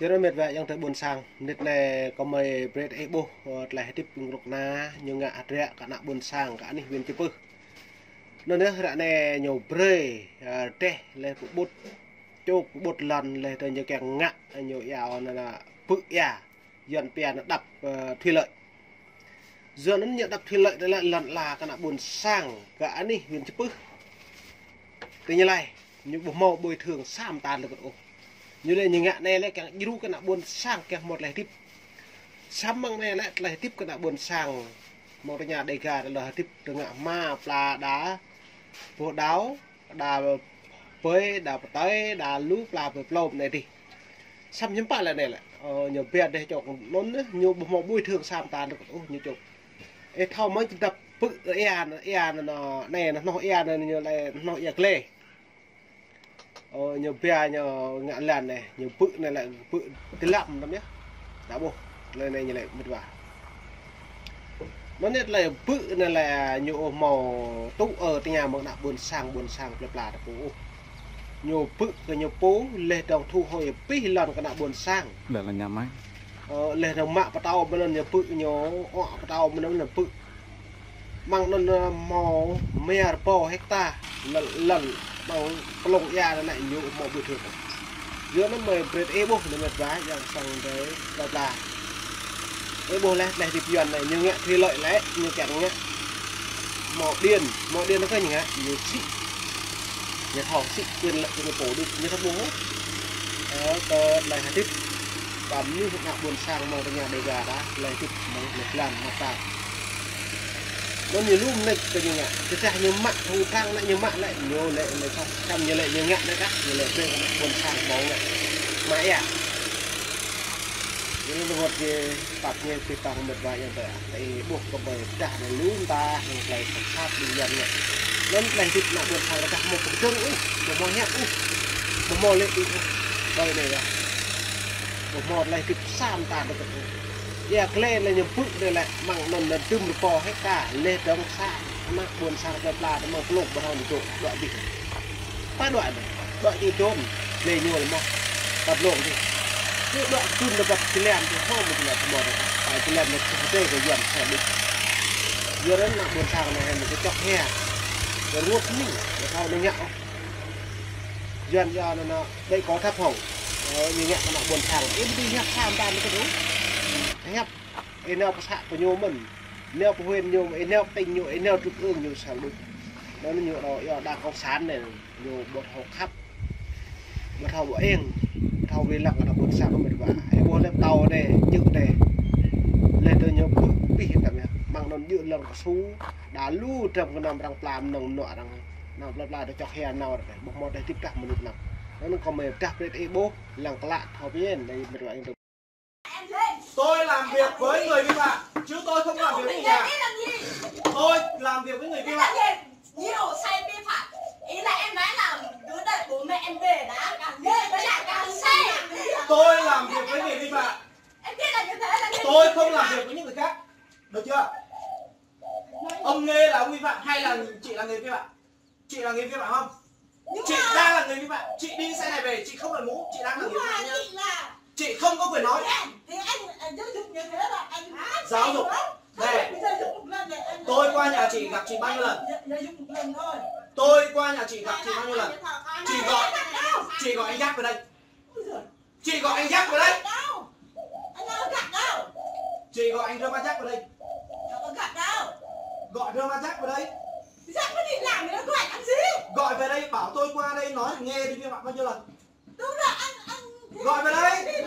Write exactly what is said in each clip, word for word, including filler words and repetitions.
Yua anŭn met wa ayŏng adơi ƀôn sang, mơnit anai kơmơi brơi ih ƀuh, ơ, tơlơi hơdip ƀing rŏk na, ñu ngă hơdră kơ ană ƀôn sang, kơ anih huyện Čư̆ Pưh. Anŭn yơh ră anai ñu brơi, ơ, rơdêh laih pơƀut, čŏk pơƀut lŏn laih tơ ñu kiăng ngă, ñu iâu anŭn anŭn pư̆ ia, Yuan pia anŭn đập, ơ, thủy lợi. Yua anŭn ñu đập thủy lợi anŭn lĕ lŏn ala kơ ană ƀôn sang, kơ anih huyện Čư̆ Pưh. Tơ ñu laĭ, ñu ƀu hmâo bồi thường sa mơta rơkâo ôh. Ñu laĭ ñu ngă anai lĕ kiăng djru kơ ană ƀôn sang kiăng hmâo tơlơi hơdip. Samơ̆ anai lĕ tơlơi hơdip kơ ană ƀôn sang. Hmâo tơña Đêga tơlơi hơdip tơ ngă hma pla đa, boh đao, đa pơi, đa pơtơi, đa lu pla pơplôm anai dih. Samơ̆ hiư̆m pă lĕ anai lĕ. Ơ, ñu ƀiă dêh čŏk anŭn, ñu ƀu hmâo bồi thường sa mơta rơkâo ôh ñu čŏk. Ê, thâo mơ̆ či đập pư̆ ia, ia anŭn, anai, anŭn hnoh ia anŭn, ñu laĭ hnoh ia glai. Ơ, ñu ƀiă ñu ngă lăn anai, ñu pư̆ anai lĕ pư̆ tơlăm lăm yơh. Đa ƀuh, tơlơi anai ñu laĭ met wa. Anŭn yơh tơlơi pư̆ anai lĕ ñu ƀu hmâo tŭ ơ tơña mơ̆ng ană ƀôn sang, ƀôn sang plơi pla ta pô ôh. Ñu pư̆ kơ ñu pô, laih dơ̆ng thu hồi pih lŏn kơ ană ƀôn sang. Lĕ lŏn ñu mă. Ơ, laih dơ̆ng mă pơtâo mơ̆n anŭn ñu pư̆ ñu, ŏk pơtâo mơ̆n anŭn ñu pư̆. Mơ̆ng anŭn, ơ, hmâo rơma rơbâo hecta lŏn, lŏn mơ̆ng plông ia anŭn lĕ ñu ƀu hmâo bồi thường. Yua anŭn mơi brơi ih ƀuh anŭn met wa ayŏng sang adơi plơi pla. Ih ƀuh laih, laih hơdip Yuan anai, ñu ngă thủy lợi lĕ, ñu kiăng ngă. Hmâo điện, hmâo điện anŭn kơ ñu ngă, ñu sĭ. Ñu thâo sĭ quyền lợi kơ ñu pô đôč, ñu thâo ƀuh. Ơ, kơ tơlơi hơdip. Kơ mơnuih ană ƀôn sang mơ̆ng tơña Đêga ta, tơlơi hơdip mơ̆ng tơlơi jơlan mơta. Anŭn ñu lu mơneč kơ ñu ngă. Tơdah ñu mă, hăng trang anŭn ñu mă lĕ, ñu lĕ, lĕ thâo, čăm ñu lĕ ñu ngă anai kah, ñu lĕ brơi kơ ană ƀôn sang ƀu ngă. Mă ia. Anŭn rơngot ñu pap ñu pơpă met wa ayŏng adơi. Ih ƀuh kơ ƀơi pơdah anai lu mơta, hăng tơlơi sat sat ƀing Yuan ngă. Anŭn tơlơi hơdip ană ƀôn sang ta ƀu hmâo pơkơdơ̆ng ôh, ƀu hmâo hiăp ôh, ƀu hmâo lĕ ôh. Ƀơi anai yơh. Ƀu hmâo tơlơi hơdip sa mơta rơkâo ôh. Ia glai lĕ ñu pư̆ anai lĕ mơ̆ng anŭn lĕ dŭm rơbâo hecta, laih dơ̆ng sa ană ƀôn sang plơi pla ta mơ̆ng plông ƀu thâo ñu dŏ, dŏ abih. Pă dŏ anai, dŏ ti dŏm, glai ñu lĕ mơ̆n. Pă blông dih. Ñu dŏ tun lĕ pă jơlan dih, hmâo mơ̆n jơlan hmâo dih. Pă jơlan anai kơ hơdai kơ Yuan sa đôč. Yuan anŭn ană ƀôn sang anai hăng ñu čŏk hia. Rơngot mơ̆n, ƀu thâo anai ngă ôh. Yuan yua anŭn anŭn đei kơ thap hông. Ơ, ñu ngă kơ ană ƀôn sang. Ih ƀu dưi hiăp sa mơta anŭn kơ dŏ. Hiăp, ih nao pơ să pơ ñu mơ̆n. Nao pơ huyện ñu, ih nao pơ tỉnh ñu, ih nao trung ương ñu sa đôč. Anŭn ñu đa, yua đảng cộng sản anai, ñu ƀu thâo khăp. Ƀu thâo ƀu eng, ƀu thâo wai lăng kơ ană ƀôn sang met wa. Ih ƀuh lĕ pơtâo anai, djơ̆ anai. Laih dơ̆ng ñu pư̆ pih tăm yơh. Mơ̆ng anŭn djơ̆ lŏn kơsu, đa lu dram kơnăm arăng pla mơnơ̆ng mơnuă arăng. Ană plơi pla ta čŏk hia nao rơdêh, ƀu hmâo tơlơi hơdip tah mơnit anăm. Anŭn kơmơi pơdah brơi ih ƀuh, lăng klă thâo pơmĭn, anai met wa ayŏng adơi. Tôi làm việc với người vi phạm, chứ tôi không làm việc với nhà. Tôi làm việc với người vi phạm. Nhiều sai vi phạm. Ý là em nói là đứa đẩy bố mẹ em về đã càng ghê với lại càng sai. Tôi làm việc với người vi phạm. Em biết là như thế là như thế. Tôi không làm việc với những người khác. Được chưa? Ông Nghê là ông vi phạm hay là chị là người vi phạm? Chị là người vi phạm không? Chị đang là người vi phạm. Chị đi xe này về, chị không đội mũ, chị đang là người vi phạm nhá. Chị không có quyền nói. Thì anh, anh giáo dục như thế là anh giáo dục. Này, tôi qua nhà chị gặp chị bao nhiêu lần? Tôi qua nhà chị gặp chị bao nhiêu lần? Chị gọi, chị gọi anh Giáp về đây. Chị gọi anh Giáp về đây. Chị gọi anh Rơma Giáp về đây. Gọi Rơma Giáp về đây. Gọi về đây, bảo tôi qua đây nói thằng Nghê đi vi phạm bao nhiêu lần. Gọi về đây.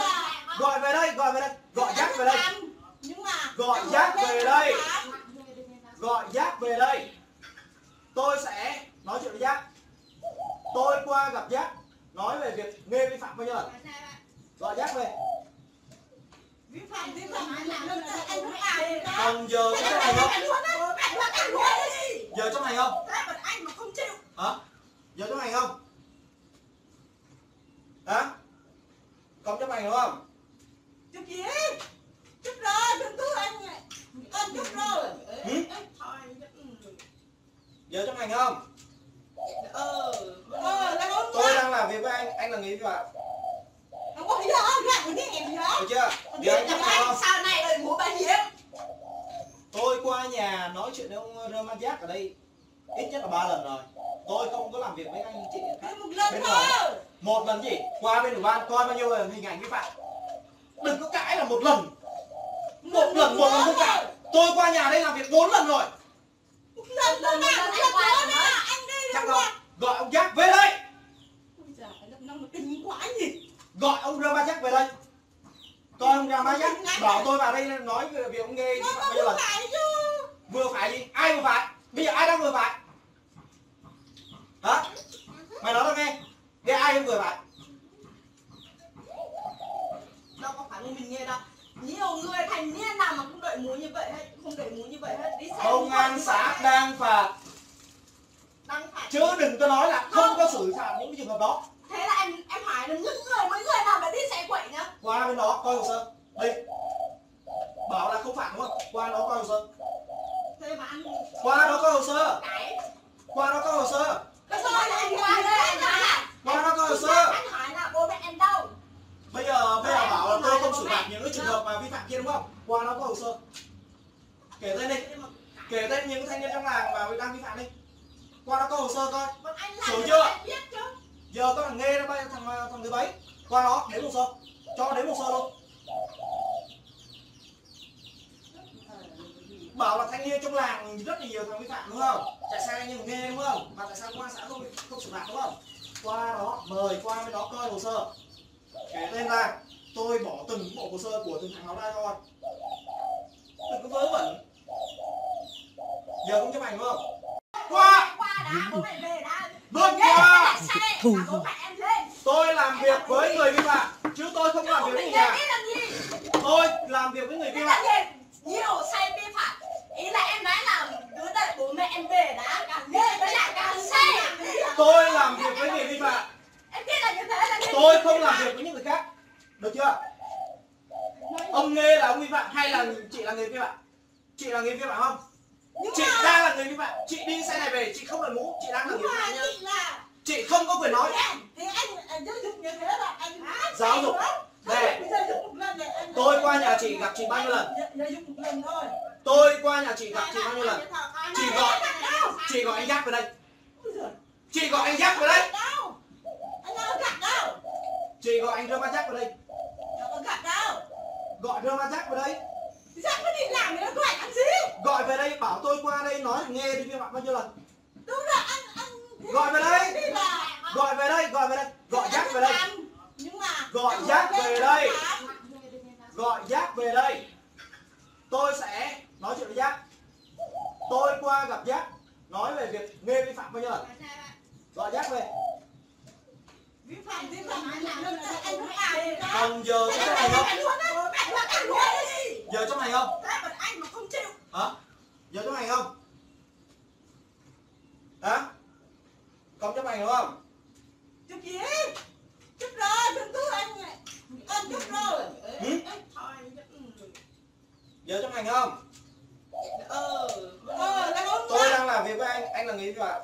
Gọi về đây, gọi về đây. Gọi Giáp về đây. Gọi Giáp về đây. Gọi Giáp về đây. Tôi sẽ nói chuyện với Giáp. Tôi qua gặp Giáp, nói về việc Nghê vi phạm bao nhiêu lần. Gọi Giáp về. Còn giờ có chấp hành không? Giờ chấp hành không? Hả? Giờ chấp hành không? Hả? Không chấp hành đúng không? Chụp gì? Chụp rồi, chụp tôi anh. Anh chụp rồi. Hử? Giờ chấp hành không? Tôi đang làm việc với anh, anh là người vi phạm. Được chưa? Giờ anh cắt vào. Sao này lại mũ bảo hiểm? Tôi qua nhà nói chuyện với ông Rơ Mát Giáp ở đây ít nhất là ba lần rồi. Tôi không có làm việc với anh chị khác. Một lần thôi. Bên ngoài. Một lần gì? Qua bên ủy ban coi bao nhiêu là hình ảnh vi phạm. Đừng có cãi là một lần. Một lần, một lần không cãi. Tôi qua nhà đây làm việc bốn lần rồi. Một lần thôi mà, một lần thôi mà. Anh đi. Chắc không? Gọi ông Giáp về đây. Ôi giời, năm nó kinh quá nhỉ. Gọi ông Rơ Mát Giáp về đây. Coi ông Rơ Mát Giáp, bảo tôi vào đây nói về việc ông nghe. Nó có vừa phải chứ. Vừa phải gì? Ai vừa phải? Bây giờ ai đang vừa phải? Hả? Mày nói tao nghe. Nghe ai đang vừa phải? Đâu có phải một mình nghe đâu. Nhiều người thành niên nào mà cũng đội mũ như vậy hết, không đội mũ như vậy hết. Đi xe Công an xã đang phạt. Đang phạt. Chứ đừng có nói là không có xử phạt những cái trường hợp đó. Thế là em em hỏi là những người, mấy người nào mà đi xe quẩy nhá. Qua bên đó coi hồ sơ. Đi. Bảo là không phạt đúng không? Qua đó coi hồ sơ. Thế mà anh Qua đó coi hồ sơ. Cãi. Qua đó coi hồ sơ. Cái số này anh qua đây anh hả? Qua đó coi hồ sơ. Anh hỏi là bố mẹ em đâu? Bây giờ bây giờ bảo là tôi không xử phạt những cái trường hợp mà vi phạm kia đúng không? Qua đó coi hồ sơ. Kể tên đi. Kể tên những thanh niên trong làng mà đang vi phạm đi. Qua đó coi hồ sơ coi. Sổ chưa? Giờ có thằng Nghê nó bay thằng thằng thứ bảy. Qua đó đếm hồ sơ. Cho đếm hồ sơ luôn. Bảo là thanh niên trong làng rất là nhiều thằng vi phạm đúng không? Chạy xe như Nghê đúng không? Mà tại sao công an xã không không xử phạt đúng không? Qua đó mời qua bên đó coi hồ sơ. Kể tên ra, tôi bỏ từng bộ hồ sơ của từng thằng nó ra cho. Đừng có vớ vẩn. Giờ không chấp hành đúng không? Qua! Qua đã, bố mẹ về đã. Bớt qua! Xe, bố mẹ em lên. Tôi làm việc với người vi phạm, chứ tôi không làm việc với người nhà. Tôi làm việc với người vi phạm. Nhiều xe vi phạm. Ý là em nói là cứ đợi bố mẹ em về đã, càng về với lại càng xe. Tôi làm việc với người vi phạm. Em biết là như thế là như Tôi không làm việc với những người khác. Được chưa? Ông Nghê là ông vi phạm hay là chị là người vi phạm? Chị là người vi phạm không? Chị đang là người vi phạm. Chị đi xe này về, chị không đội mũ, chị đang là người vi phạm nhá. Chị không có quyền nói. Giáo dục. Này, tôi qua nhà chị gặp chị bao nhiêu lần? Tôi qua nhà chị gặp chị bao nhiêu lần? Chị gọi, chị gọi anh Giáp về đây. Chị gọi anh Giáp về đây. Chị gọi anh Rơ Mát Giáp về đây. Gọi Rơ Mát Giáp về đây. Gọi về đây, bảo tôi qua đây nói nghe đi, vi phạm bao nhiêu lần? Gọi về đây. Gọi về đây, gọi về đây. Gọi Giáp về đây. Gọi Giáp về đây. Gọi Giáp về đây. Tôi sẽ nói chuyện với Giáp. Tôi qua gặp Giáp, nói về việc Nghê vi phạm bao nhiêu lần. Gọi Giáp về. Còn giờ có chấp hành không? Giờ chấp hành không? Hả? Giờ chấp hành không? Hả? Không chấp hành đúng không? Chụp gì? Chụp rồi, chụp tôi anh. Anh chụp rồi. Hử? Giờ chấp hành không? Tôi đang làm việc với anh, anh là người vi phạm.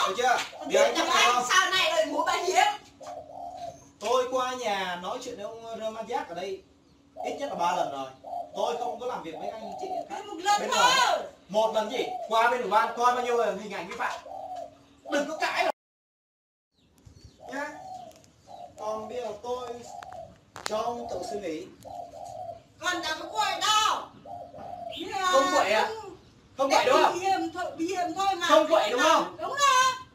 Được chưa? Giờ anh chấp hành không? Sao này lại mũ bảo hiểm? Tôi qua nhà nói chuyện với ông Rơ Mát Giáp ở đây ít nhất là ba lần rồi. Tôi không có làm việc với anh chị. Một lần thôi. Một lần gì? Qua bên ủy ban coi bao nhiêu là hình ảnh vi phạm. Đừng có cãi là nhá. Còn bây giờ tôi cho ông tự suy nghĩ. Con chẳng có quậy đâu. Không quậy à? Không quậy đúng không? Không quậy đúng không? Đúng rồi.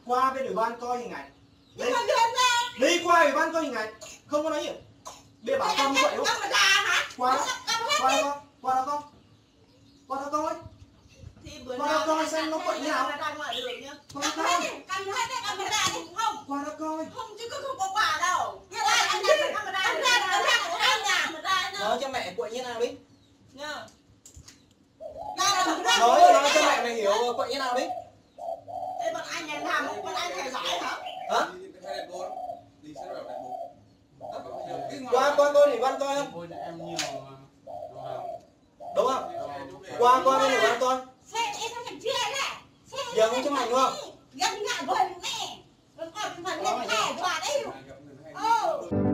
Qua bên ủy ban coi hình ảnh. Đi qua ủy ban coi hình ảnh. Không có nói nhiều. Bây giờ bảo con quậy đúng không? Qua đó. Qua đó con. Qua đó con. Qua đó coi. Qua đó coi xem nó quậy như nào. Qua đó coi. Qua đó coi. Nói cho mẹ quậy như nào đi. Nói, nói cho mẹ mày hiểu quậy như nào đi. Hả? Qua, qua, qua đi, qua coi. Đúng không? Qua, qua, qua đi, qua coi. Giờ không chấp hành đúng không? Giờ ngã quên nè. Con coi cái phần này, hai, ba đấy. Ơ.